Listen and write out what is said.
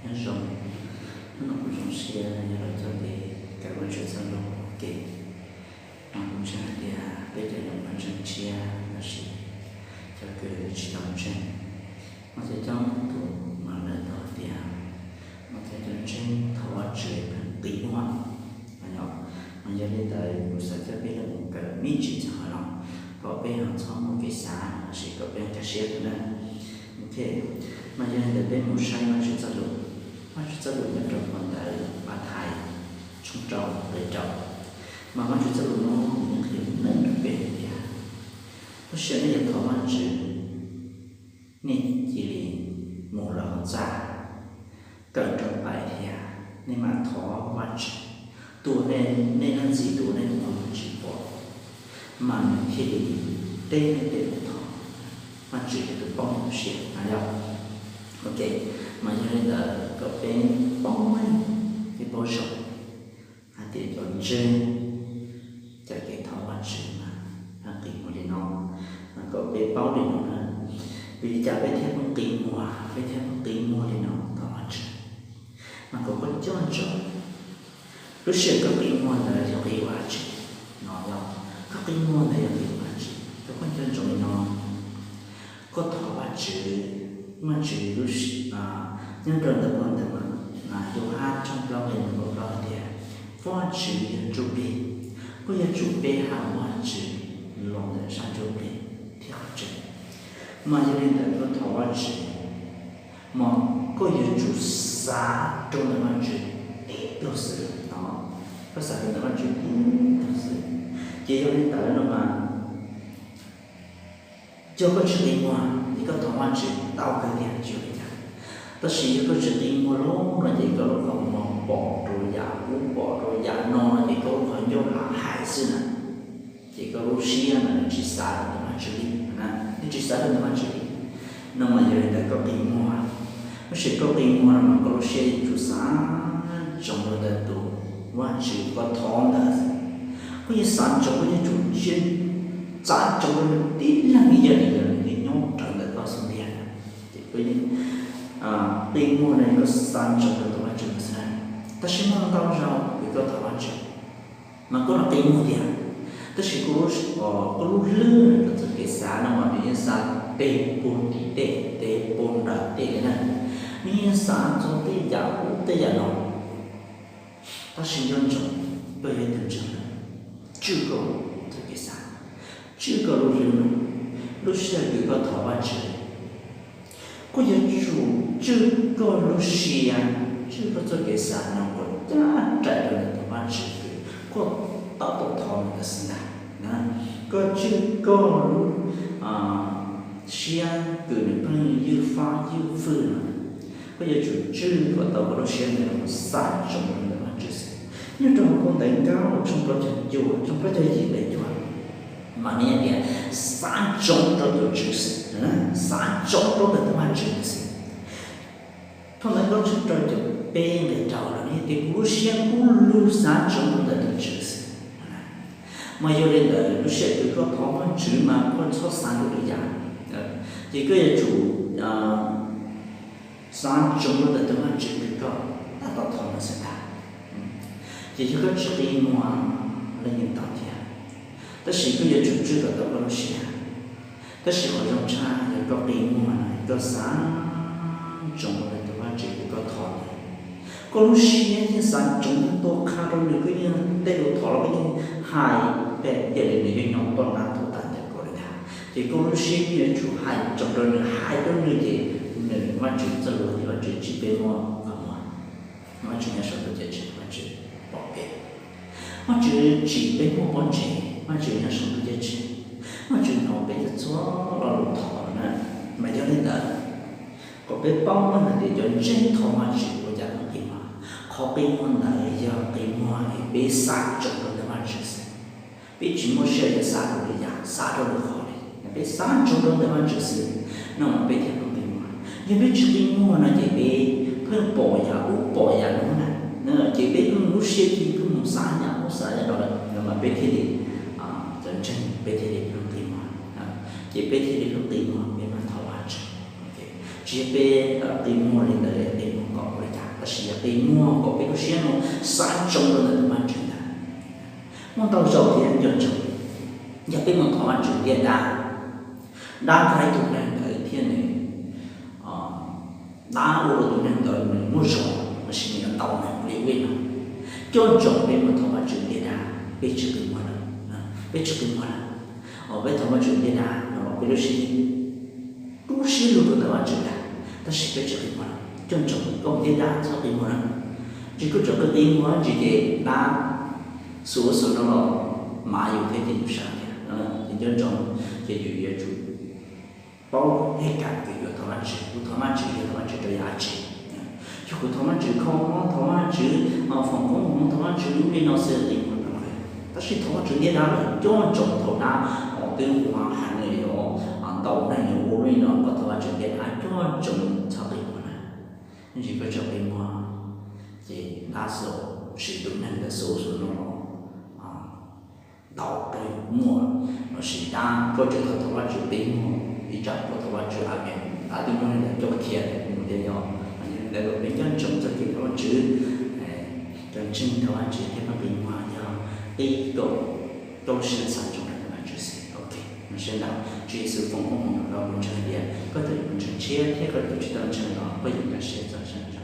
Nyob zoo, hnub no kuv zoo siab yog los coj peb kawm Vajtswv txoj lus ua ke. Mas kuv ntseeg hais tias peb cov yog pab ntseeg tshiab lossis cov kws tsis tau ntseeg, mas cov coob tus mas lawv tau hais tias mas cov cov ntseeg thov Vajtswv pheej qi muag. Mas yog li ntawd kuv xav coj peb los mus kawm me ntsis txog qhov no kom peb ho txhob muaj kev xav lossis kom peb nkag siab ntawd na. Ok, mas yog li ntawd peb mus saib Vajtswv txoj lus. Vajtswv txoj lus nyob rau phau ntawv Mathais tshooj rau nqe rau. Mas Vajtswv txoj lus no nws yeej qhia meej rau peb hais tias lub sij hawm nej yuav thov Vajtswv, nej cia li mus lawm hauv txaj, kawm nrov pais thiab nej mam thov Vajtswv. Tus uas nej, nej leej txiv tus uas nej mus thov Vajtswv pom, mas nws thiaj li teb nej tej lus thov. Vajtswv yog tus paub lub siab no yog. Ok, mas yog li ntawd kom peb paub meej, peb paub zoo hais tias cov ntseeg cov kev thov Vajtswv mas qi muag li no. Mas kom peb paub li no na, vim li cas peb thiaj pheej qi muag, peb thiaj pheej qi muag li no thov Vajtswv? Mas kom koj coj ntsoov, lub sij hawm koj qi muag ntawd yog qi ua dab tsi? No yog koj qi muag ntawd yog qi ua dab tsi? Kom koj coj ntsoov li no, koj thov Vajtswv, Vajtswv lub, nyob rau ntawm phau ntawv Yauhas tshooj plaub nqe nees nkaum plaub hais tias, Vajtswv yog ntsuj plig, koj yuav tsum pe hawm Vajtswv los ntawm sab ntsuj plig thiab qhov tseeb. Mas yog li ntawd koj thov Vajtswv, mas koj yuav tsum xav rau ntawm Vajtswv tib tug xwb no, koj xav rau ntawm Vajtswv tib tug xwb. Ces yog li ntawd no mas yog koj tsis qi muag ces koj thov Vajtswv tau kawg tiag tsis ua li cas. Tab sis yog koj tsis qi muag lawm no ces koj lub qhov muag pom rau yam ub pom rau yam no no ces koj lub qhov ncauj lam hais xwb na. Ces koj lub siab mas nws tsis xav rau ntawm Vajtswv li, nws tsis xav rau ntawm Vajtswv li. No mas yog li ntawd koj qi muag, lub sij hawm koj qi muag no mas koj lub siab yuav tsum xav ntsoov rau ntawm tus Vajtswv koj thov ntawd. Koj yuav xav ntsoov, koj yuav tsum xav ntsoov rau nws tib leeg ib yam li yog nws nyob rawv ntawm koj xub ntiag. Ces koj yeej qi muag no koj xav ntsoov rau tus Vajtswv xwb na. Tab sis muaj ntau zaus kws koj thov Vajtswv mas koj los qi muag tiag, tab sis koj lub hlwb rau txoj kev xav no mas nws yeej xav peg puag tim tej, peg puag nram tej li na. Nws yeej xav txog tej yam ub tej yam no. Tab sis nco ntsoov, koj yog ib tug ntseeg lawm, tswj koj txoj kev xav, tswj koj lub hlwb no, lub sij hawm kws koj thov Vajtswv, koj yuav tsum tswj koj lub siab, tswj koj txoj kev xav no kom ncaj nraim rau ntawm tus Vajtswv kws koj tab tom thov ntawd xwb ntag. Koj tswj koj lub siab kws nws pheej ywj fab ywj fwj no, koj yuav tsum tswj kom tau koj lub siab ntawd los xav ntsoov rau ntawm Vajtswv xwb. Nyob rau hauv phau ntawv Nkauj tshooj plaub caug cuaj, tshooj plaub caug yim nqe cuaj, mas nws hais tias xav ntsoov rau tus Tswv xwb, xav ntsoov rau ntawm tus Vajtswv xwb. Phau ntawv Nkauj tshooj rau caum peb nqe rau los nws hais tias kuv lub siab kub lug xav ntsoov rau ntawm tus Tswv xwb. Mas yog li ntawd lub sij hawm kws koj thov Vajtswv mas koj txhob xav rau lwm yam, ces koj yuav tsum xav ntsoov rau ntawm tus Vajtswv kws koj tab tom thov ntawd xwb ntag. Ces yog koj tsis qi muag los yeej tau thiab, tab sis koj yuav tsum tswj kom tau koj lub siab. Tab sis qhov zoo tshaj yog koj qi muag no koj xav ntsoov rau tus Vajtswv kws koj thov ntawd, koj lub siab yeej xav ntsoov yeej tuaj qha rau nws, koj yeej tej lus thov los koj yeej hais pem yam li nws yeej nyob toj nab tuaj tas ntawm koj li ntag. Ces koj lub siab yeej yuav tsum hais ntsoov rau nws, hais rau nws ces nws, Vajtswv txoj lus tias Vajtswv tsis pub peb muaj qhov muag, Vajtswv nyob saum ntuj ceeb tsheej, Vajtswv pom peb. Vajtswv tsis pub peb muaj pob ntseg, Vajtswv nyob saum ntuj ceeb tsheej, Vajtswv hnov peb txhua lo lus thov na. Mas yog li ntawd, kom peb paub meej hais tias cov ntseeg thov Vajtswv ua cas pheej qi muag. Qhov qi muag ntawd yog qi muag es peb xav ntsoov rau ntawm Vajtswv xwb. Peb tsis muaj sij hawm yuav xav rau lwm yam, xav rau lwm qhov li, peb xav ntsoov rau ntawm Vajtswv xwb, no mas peb thiaj pheej qi muag. Yog peb tsis qi muag no ces peb pheej pom yam ub pom yam no na, ces peb pheej lub siab cia pheej mus xav yam ub xav yam no lawm, no mas peb thiaj li, cov ntseeg peb thiaj li pheej qi muag. Ces peb thiaj li pheej qi muag peb mam thov Vajtswv. Tsis yog peb qi muag li ntawd qi muag kom ua li qi muag kom peb lub siab no xav tsoo rau ntawm tus Vajtswv ntag. Muaj ntau zaus thiab nco ntsoov, yog peb mus thov Vajtswv ntiab dab, dab yog ib tug neeg ntawd thiab nws, dab ua rau tus neeg ntawd nws muaj zog los sis nws yuav ntau neeg li ub li no. Coj ntsoov peb mus thov Vajtswv ntiab dab, peb tsis qi muag lawm, peb tsis qi muag lawm. Peb thov Vajtswv ntiab dab los peb lub siab, lub siab lug rau ntawm Vajtswv ntag, tab sis peb tsis qi muag lawm. Coj ntsoov koj mus ntiab dab txhob qi muag na. Tsis koj tseem qi qi muag ntsis ces dab xuas xuas no los mav yus thiab ces yus sab thiab. Ces nco ntsoov, ces yus yuav tsum paub thiab kam tias yuav thov Vajtswv, kuv thov Vajtswv, yuav thov Vajtswv rau yam dab tsi. Yog kuv thov Vajtswv kho mob, thov Vajtswv foom koob hmoov, thov Vajtswv ub li no xwb qi muag rau lawm. Tab sis thov Vajtswv ntiab dab lawm coj ntsoov thaum dab twb ua heev li, yuav ntau neeg yuav ua li no, koj thov Vajtswv ntiab dab coj ntsoov txhob qi muag na. Ntsis koj tseem qi muag ces dab xuas, sis tus neeg ntawd xuas xuas no los ntau rau yus muag, los sis dab koj tseem thov thov Vajtswv qi muag, ib tsam koj thov Vajtswv a me, dab twb muab neeg ntawd coj khiav mus tiag yog. Yog li ntawd peb nco ntsoov txoj kev thov Vajtswv, cov ntseeg thov Vajtswv thiab koj qi muag yog qi kom tau siab xav tsoo rau ntawm Vajtswv xwb. Ok, no sawv daws, Tswv Yexus foom koob hmoov rau koj, kuv ntseeg hais tias koj tus yuav mus ntseeg tshiab thiab koj tus tsis tau ntseeg los koj yuav nkag siab txog